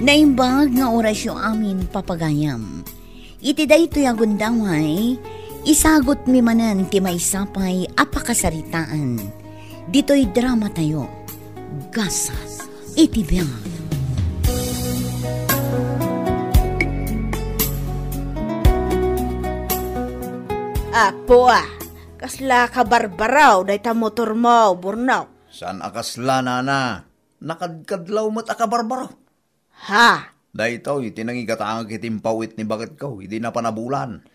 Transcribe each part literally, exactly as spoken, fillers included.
Naimbag nga orasyo amin, papagayam. Iti daytoy a gundaway, isagutmi manen ti maysa pay a pakasaritaan. Ditoy dramatayo, Gasat iti Biag. Apo, a, kasla kabarbaraw dayta motormo, Burnok? Saan a kasla, nana. Nakadkadlaw met a kabarbaraw. Ha? Daytoy ti nangigatangak iti impaw-it ni baketko idi napan a bulan.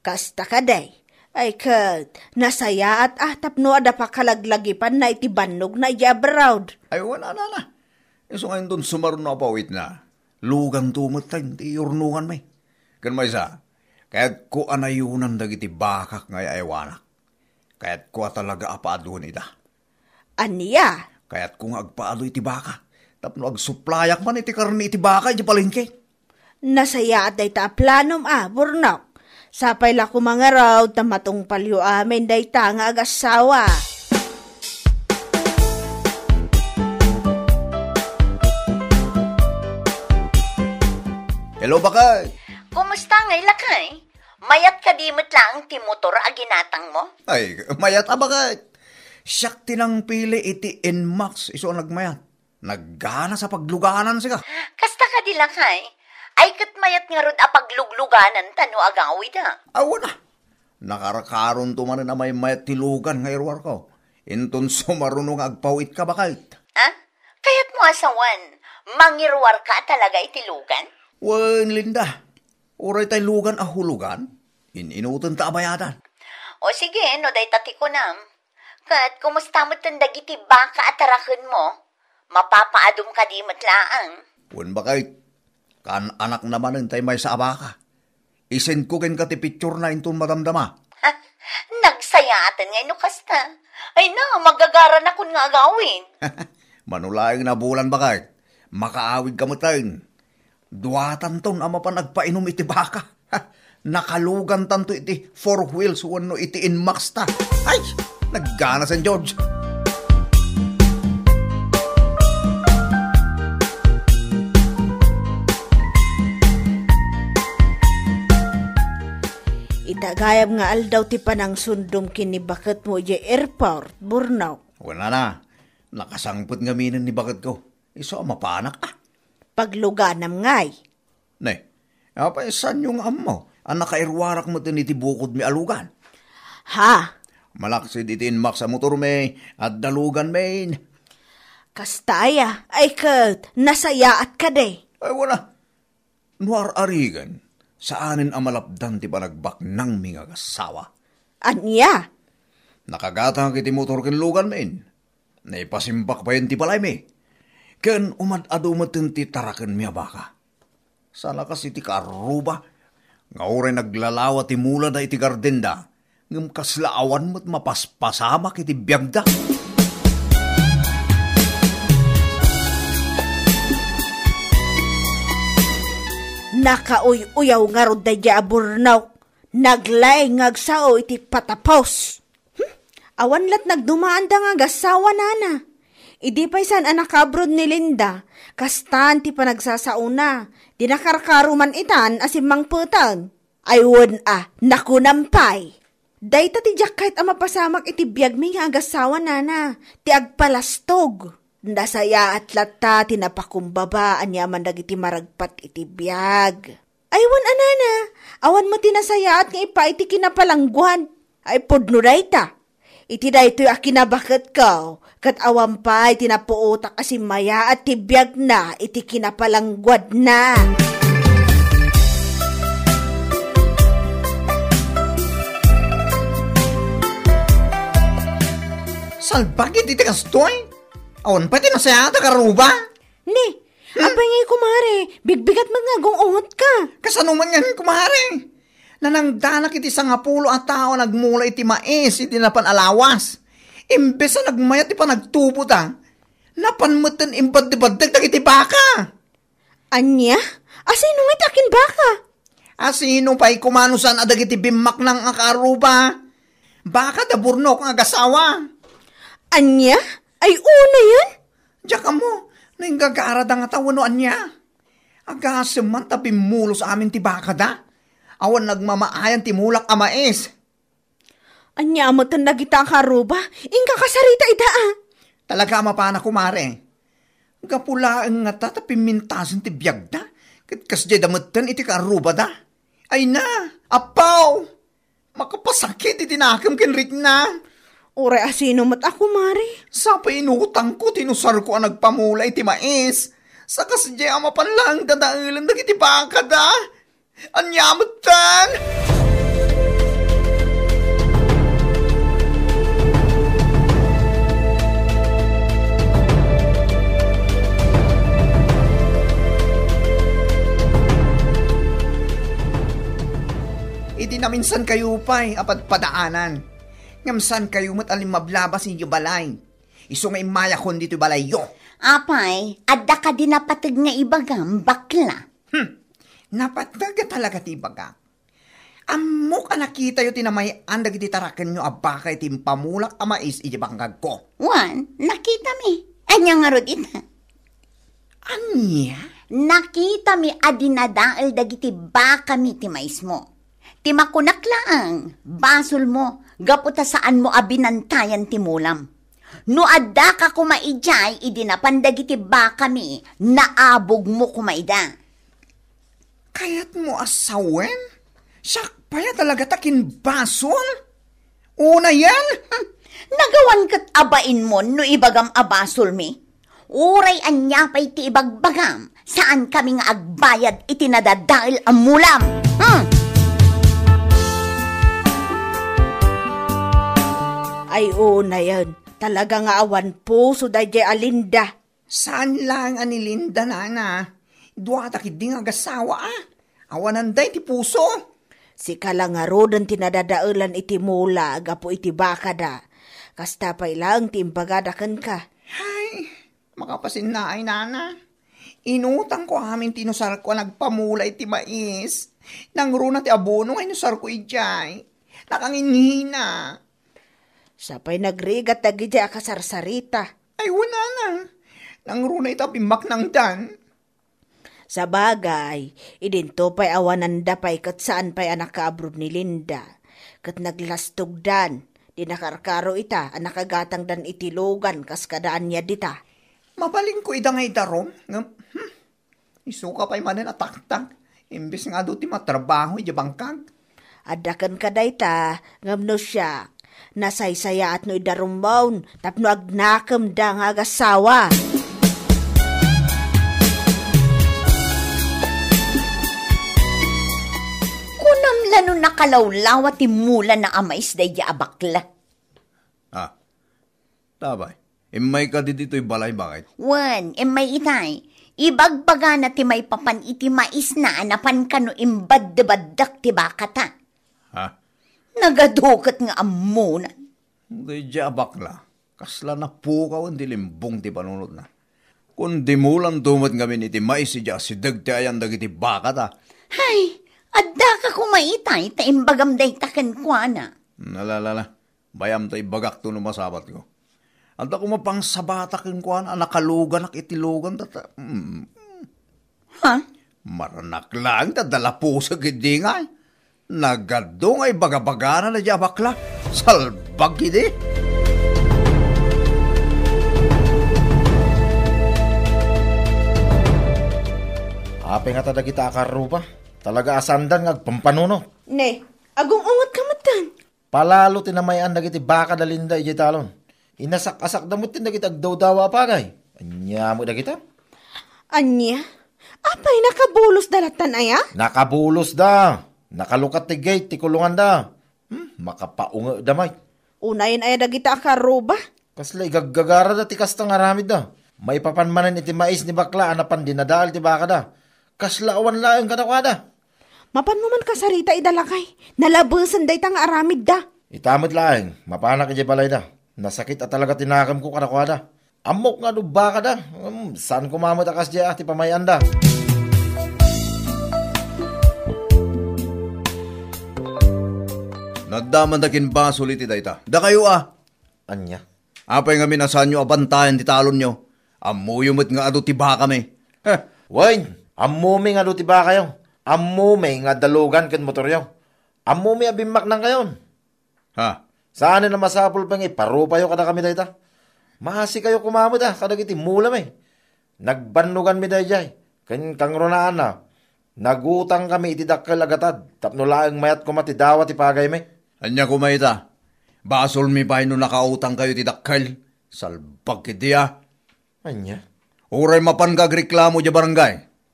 Kasta kadi? Ay ket, nasayaat a tapno adda pakalaglagipanna iti bannogna idiay abroad. Ay, wen a, nana. Isu nga inton sumaruno a paw-itna, luganto met ti urnonganmi. Ken maysa, kayatko a nayonan dagiti bakak nga ay-aywanak. Kayatko a talaga a paaduen ida. Ania? Kayatko nga agpaadu iti baka tapno agsuplayak man iti karne iti baka iti palengke. Nasayaat dayta a planom a, Burnok. Sapay la koma ngarud ta matungpalyo amin dayta nga agassawa. Hello, bakay. Kumusta ngay, lakay? Mayat kadi met laeng ti motor a ginatangmo? Ay, mayat a, bakay. Siak ti nangpili iti Nmax isu a nagmayat. Nagganas a pagluganan, sika. Kasta kadi, lakay? Ay, ket mayat ngarud a pagluglugananta no agawida. Awan a. Nakarkaronto manen a maymayat ti lugan nga iruarko. Inton sumaruno nga agpaw-itka, bakay. Ah? Kayatmo a sawen, mangiruarka a talaga iti lugan? Wen, Linda. Uray tay lugan a hulugan, in-inutenta a bayadan. O sige, no dayta ti kunam. Ket kumusta metten dagiti baka a tarakenmo? Mapapaadum kadi met laeng? Wen, bakay, kaan-anakna manen tay maysa a baka. I-send ko kenka ti picture na inton madamdama. Ha? Nagsayaaten ngay no kasta. Ay na, magagaranakon nga agawid. Mano laeng a bulan, bakay. Makaawidka metten. Duatanton a mapan agpainum iti baka. Nakalugantanto iti Four Wheels wenno iti Nmax ta. Ay! Nagganasen, George. Ita gayam nga aldaw ti panangsundom ken ni baketmo idiay airport, Burnok. Wen, nana, nakasangpet ngaminen ni baketko. Isu a mapanak, a. Pagluganam ngay. Ne, apay saanyo nga ammo a nakairuarak metten iti bukodmi a lugan? Ha? Malaksid iti Nmax a motormi, adda luganmin. Kasta aya, ay ket, nasayaat kadi? Ay, wen a. No ar-arigan, saanen a malapdan ti panagbaknangmi nga agassawa. Ania? Nakagatangak iti motor ken luganmin. Naipasimbak payen ti balaymi. Ken umad-adu metten ti tarakenmi a baka. Saan a kas iti kaarruba nga uray naglalawa ti mulada iti gardenda, ngem kasla awan met mapaspasamak iti biagda. Nakauy-uyaw ngarud daydiay a Burnok. Naglaing nga agsao iti patapos. Hmm? Awan lat nagdumaanda nga agassawa, nana. Idi pay saan a nakaabroad ni Linda, kastan ti panagsasaona, ti nakarkaro man itan a simmangpeten. Ay wen a, nakunam pay. Dayta ti diak kayat a mapasamak iti biagmi nga agassawa, nana, ti agpalastog. Nasayaat latta ti napakumbaba aniaman dagiti maragpat iti biag. Ay wen a, nana, awan met ti nasayaat nga ipa iti kinapalangguad. Ay pudno dayta. Iti daytoy a kinabaketko, ket awan pay ti napuotak a simmayaat ti biagna iti kinapalangguadna. Salbagi ti kastoy? Awan pay ti nasayaat a karuba? Ni, hmm? Apay ngay, kumare, bigbigat met nga agung-ungotka. Kasano man ngarud, kumare? Nanangdanak iti sangapulo a tao a nagmula iti mais iti napan a lawas. Imbes a nagmayat ti panagtubota, napan metten imbaddebaddeg dagiti baka. Ania? Asino ngay ti akin baka? Asino pay koma no saan a dagiti bimmaknang a kaarruba? Baka da Burnok nga agasawa. Ania? Ay, unayen? Diak ammo, no inggagarada ngata wenno ania. Agasem man ta bimmulos amin ti bakada. Awan nagmamaayan ti mulak a mais. Ania met dagita a karuba? Inka kasarita ida, a. Talaga a mapana, kumare. Gapu laeng ngata ta pimmintasen ti biagda, ket kasdiay da metten iti karubada. Ay na, apaw! Makapasakit iti nakem ken rikna. Uray asino met a kumare? Sapay inutangko ti inusarko a nagpamula iti mais. Sa kasdiay a mapan laeng dadaelen dagiti bakada. Ania metten? Idi naminsankayo pay a padpadaanan, ngem saankayo met a limmablabas idiay balay. Isu nga immayakon ditoy balayyo. Apay, adda kadi napateg nga ibagam, bakla? Hmm, napateg talaga ti ibagak. Ammok a nakitayo ti namay-an dagiti tarakenyo a baka iti impamulak a mais iti bangkagko. Wen, nakitami. Ania ngarud ita? Ania? Nakitami a dinadael dagiti bakami ti maismo. Ti makunak laeng, basolmo, gapu ta saanmo a binantayan ti mulam. No addaka koma idiay idi napan dagiti bakami, naabogmo koma ida. Kayatmo a sawen? Siak pay a talaga ta kinbasol? Unayen? Hmm, nagawan ket abainmon no ibagam a basolmi. Uray ania pay ti ibagbagam, saankami nga agbayad iti nadadael a mulam. Hmm. Ay, unayen, talaga nga awan puso daydiay a Linda. Saan laeng a ni Linda, nana. Duata ketdi nga agasawa, a. Awanan da iti puso. Sika la ngaruden ti nadadaelan iti mula gapu iti bakada. Kasta pay laeng ti imbagada kenka. Ay, makapasinnaay, nana. Inutangko amin ti inusarko a nagpamula iti mais. Nangruna ti abono nga inusarko idiay. Nakanginhina. Sapay nagrigat dagidiay a kasarsarita. Ay, wen, nana. Nangruna ita a bimmaknangdan. Sabagay, idinto pay awananda pay ket saan pay a nakaabroad ni Linda. Ket naglastogdan, di nakarkaro ita a nakagatangdan iti lugan kas kada ania dita. Mabalinko ida nga idarum, ngem, hmm, isuka pay manen a taktak, imbes nga adu ti matrabaho idiay bangkag. Adda kenka dayta, ngem no siak, nasaysayaat no idarummon tapno agnakemda nga agasawa. Kunam la no nakalawlawa ti mulana a mais daydiay a bakla. Ah, Tabay, immay kadi ditoy balay, baket? Wen, immay itay. Ibagbagana ti maipapan iti maisna a napan kano imbaddebaddak ti bakata. Ha? Nagaduket nga ammonan. Daydiay a bakla, kasla napukawen ti limbong ti panunotna. Kun di mulanto met ngamin iti mais idiay asideg ti ayan dagiti bakata. Hay, addaka koma itay ta imbagam dayta kenkuana. Nalalala. Bayam ta ibagakto no masabatko. Adda koma pangsabata kenkuana a nakaluganak iti lugan ta, ta, mm. Ha? Maranak laeng ta dalapusek idi ngay. Nagadu nga ibagabagana daydiay a bakla. Salbag idi. Apay ngata dagita a karruba? Talaga a saandan nga agpampanunot. Ne, agung-ungot ka metten. Palalo ti namay-an dagiti baka da Linda idiay talon. Inasak-asakda met dagiti agdawdawa a pagay. Ania met dagita? Ania? Apay, nakabulosda lattan aya? Nakabulosda. Nakalukat ti gate ti kulonganda. Hmm, makapaungekda met. Unayen aya dagita a karruba? Kasla igaggagarada ti kasta nga aramidda. Maipapan manen iti mais ni bakla a napan dinadael ti bakada. Kasla awan laeng kadakuada. Mapanmo man kasarita ida, lakay. Nalabesen dayta nga aramidda. Ita met laeng, mapanak idiay balayda. Nasakit a talaga ti nakemko kadakuada. Ammok nga adu bakada, ngem saan koma met a kasdiay a ti pamay-anda. Naddaman da kin basol iti dayta. Dakayo a. Ania? Apay ngamin a saanyo a bantayan ti talonyo? Ammoyo met nga adu ti bakami. Heh. Wen, Ammomi nga adu ti bakayo. Ammomi nga adda lugan ken motoryo. Ammomi a bimmaknangkayon. Ha? Saanen a masapul pay nga iparupayo kadakami dayta? Maasikayo koma met a kadagiti mulami. Nagbannoganmi daydiay, ken kangrunaanna, nagutangkami iti dakkel a gatad tapno laeng mayat koma ti dawa ti pagaymi. Ania koma ita? Basolmi pay no nakautangkayo iti dakkel? Salbag ketdi a. Ania? Uray mapanka agreklamo idiay barangay,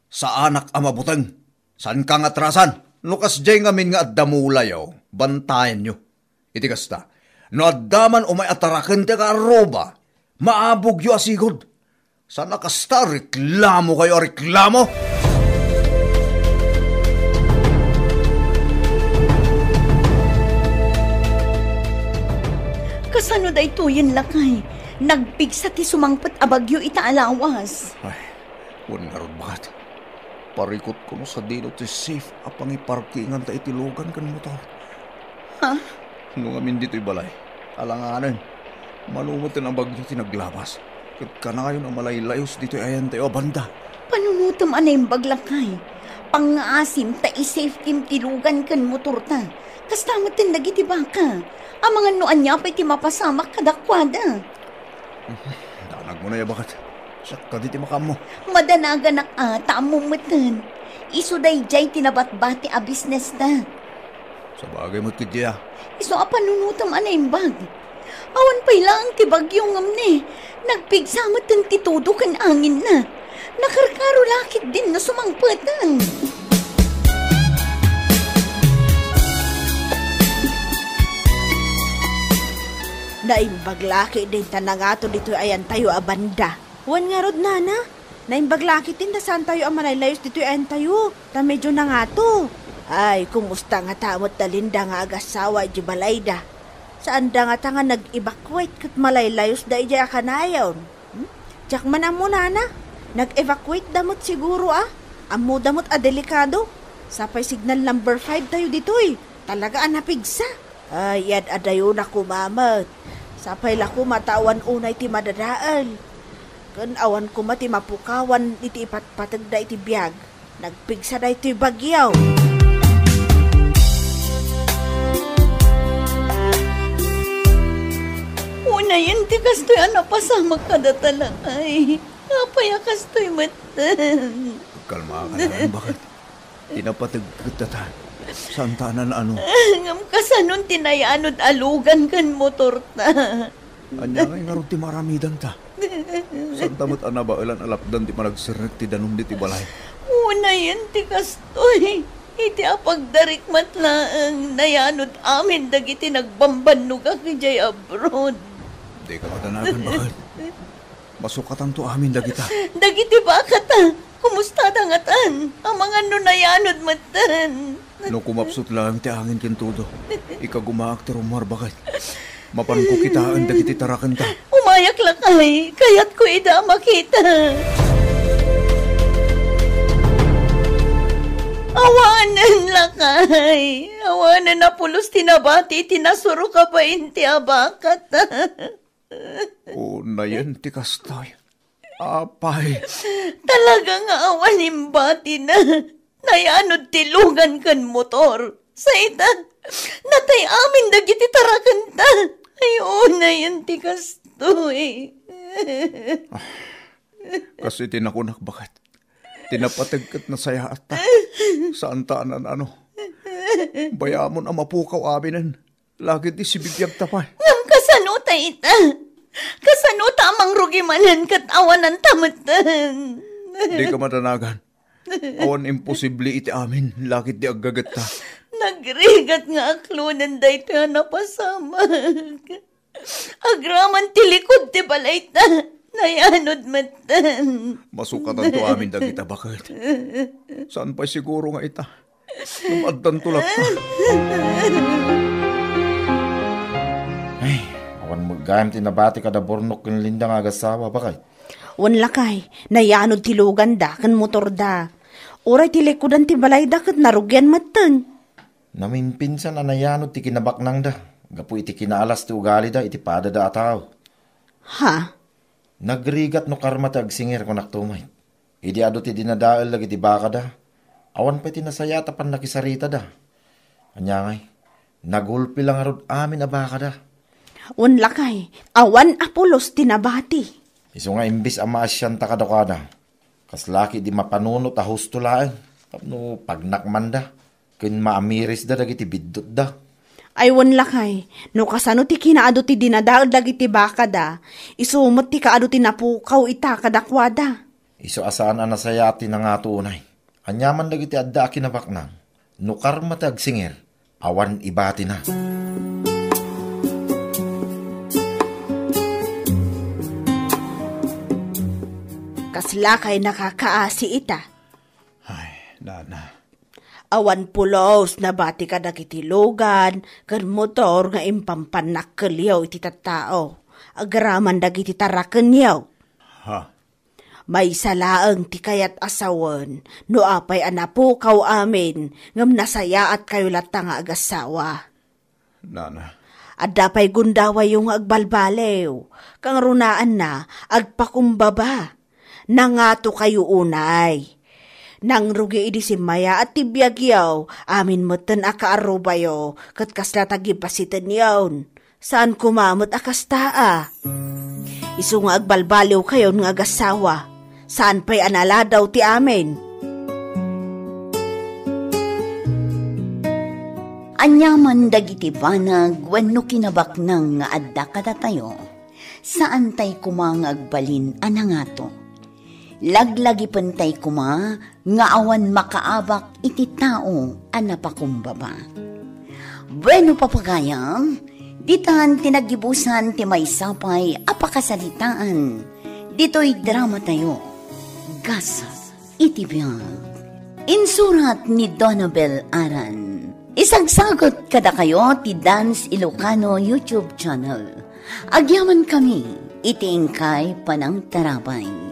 saanak a mabuteng. Saanka nga atrasan. No kasdiay ngamin nga adda mulayo, bantayanyo. Iti kasta, no adda man umay a taraken ti agaarruba, maabogyo a sigud. Saan a kasta, reklamokayo a reklamo. Kasano daytoyen, lakay? Nagpigsa ti sumangpet a bagyo ita a lawas. Ay, wen ngarud, baket. Parikutko no sadino ti safe a pangiparkinganta iti lugan ken motor. Ha? No ngamin ditoy balay, alanganen. Mano met a bagyo ti naglabas, ket kanayon a malaylayos ditoy ayantayo a banda. Panunotem a naimbag, lakay. Pangngaasim ta i-safetim ti lugan ken motorta. Kasta metten dagiti baka. Amangan no ania pay ti mapasamak kadakuada. Danagmo na ya, baket. Siak kadi ti makaammo. Madanaganak a, ta ammom metten. Isu daydiay ti nabatbati a business da. Sabagay met ketdi a. Isu a panunotem a naimbag. Awan pay laeng ti bagyo ngem ne, nagpigsa metten ti tudo ken anginna. Nakarkaro la ketdin no sumangpeten. Naimbag la ketdin ta nangato ditoy ayantayo a banda. Wen ngarud, nana, naimbag la ketdin ta saantayo a malaylayos ditoy ayantayo, ta medio nangato. Ay, kumusta ngata met da Linda nga agassawa idiay balayda? Saanda ngata nga nag-evacuate ket malaylayosda idiay a kanayon? Hmm? Diak man ammo, nana. Nag-evacuate da met siguro a. Ammoda met a delikado. Sapay signal number five tayo ditoy. Talaga a napigsa. Ay, yad-adayona koma met. Sapay la koma ta awan unay ti madadael. Ken awan koma ti mapukawan iti ipatpategda iti biag. Nagpigsa daytoy bagyo. Unayen ti kastoy a napasamak kadata, lakay. Apay a kastoy metten? Kalma ka na, baket. Ti napateg ket data. Saanta a naan-ano. Ngem kasanon ti nayanod a lugan ken motorta? Ania ngay ngarud ti maaramidanta? Saanta met a nabaelan a lapdan ti panagserrek ti danum ditoy balay? Unayen ti kastoy. Iti apagdarik met laeng, nayanod amin dagiti nagbambannogak idiay abroad. Dika madanagan, baket. Masukatanto amin dagita. Dagiti bakata, kumustada ngatan? Amangan no nayanod metten. No kumapsut laeng ti angin ken tudo, ikagumaak ti rummuar, baket. Mapanko kitaen dagiti tarakenta. Umayak, lakay, kayatko ida a makita. Awanen, lakay. Awanen a pulos ti nabati iti nasurok a bain ti abakata. Unayen ti kastoy. Apay. Talaga nga awan imbatina. Nayanod ti lugan ken motor. Sa ita, natay amin dagiti tarakenta. Ay, unayen ti kastoy. Kas iti nakunak, baket. Ti napateg ket nasayaatta. Saanta a naan-ano. Bayamon a mapukaw aminen. Lakay ti sibibiagta pay. Ngem kasano ta ita? Kasano ta a mangrugi manen ket awananta metten? Dika madanagan. Awan imposible iti amin, lakay ti aggagetta. Nagrigat nga aklonen daytoy a napasamak. Agraman ti likud ti balayta. Nayanod metten. Masukatanto amin dagita, baket. Saan pay siguro nga ita? Ngem addanto latta. Ay, awan met gayam ti nabati kada Bornok ken Linda nga agassawa, baket. Wen, lakay, nayanod ti luganda ken motorda. Uray ti likudan ti balayda ket narugian metten. Namimpinsan a nayanod ti kinabaknangda gapu iti kinaalas ti ugalida iti padada a tao. Ha? Nagrigat no karma ti agsingir, kunak to met. Idi adu ti dinadael dagiti bakada, awan pay ti nasayaat a pannakisaritada. Ania ngay, nagulpi la ngarud amin a bakada. Wen lakay, awan a pulos ti nabati. Isu nga imbes a maasianta kadakuada, kaslaki di mapanunot a husto laeng tapno pagnakmanda ken maamirisda dagiti biddutda. Ay wen lakay, no kasano ti kinaadu ti dinadael dagiti bakada, isu met ti kaadu ti napukaw ita kadakuada. Isu a saan a nasayaat ti nangato unay. Aniaman dagiti adda a kinabaknang, no karma ti agsingir, awan ibatina. Kaslakay nakakaasi ita. Ay, nana. Awan pulos nabati kadagiti lugan ken motor nga impampannakkelyo iti tattao. Agraman dagiti tarakenyo. Ha? Maysa laeng ti kayat a sawen no apay a napukaw amin ngem nasayaatkayo latta nga agassawa. Nana. Adda pay gundawayyo nga agbalbaliw. Kangrunaanna, agpakumbaba. Nangatokayo unay. Nangrugi idi simmayaat ti biagyo, amin metten a kaarrubayo, ket kasla tagipasitenyon. Saan koma met a kasta a. Isu nga agbalbaliwkayon nga agassawa, saan pay a naladaw ti amin. Aniaman dagiti banag wenno kinabaknang nga adda kadatayo, saantay koma nga agbalin a nangato. Laglagipentay koma nga awan makaabak iti tao a napakumbaba. Bueno, papagayam, ditan ti naggibusan ti maysa pay a pakasaritaan ditoy dramatayo, Gasat iti Biag. Insurat ni Donabel Aran. Isagsagut kadakayo ti Dance Ilocano YouTube channel. Agyamankami iti inkay panangtarabay.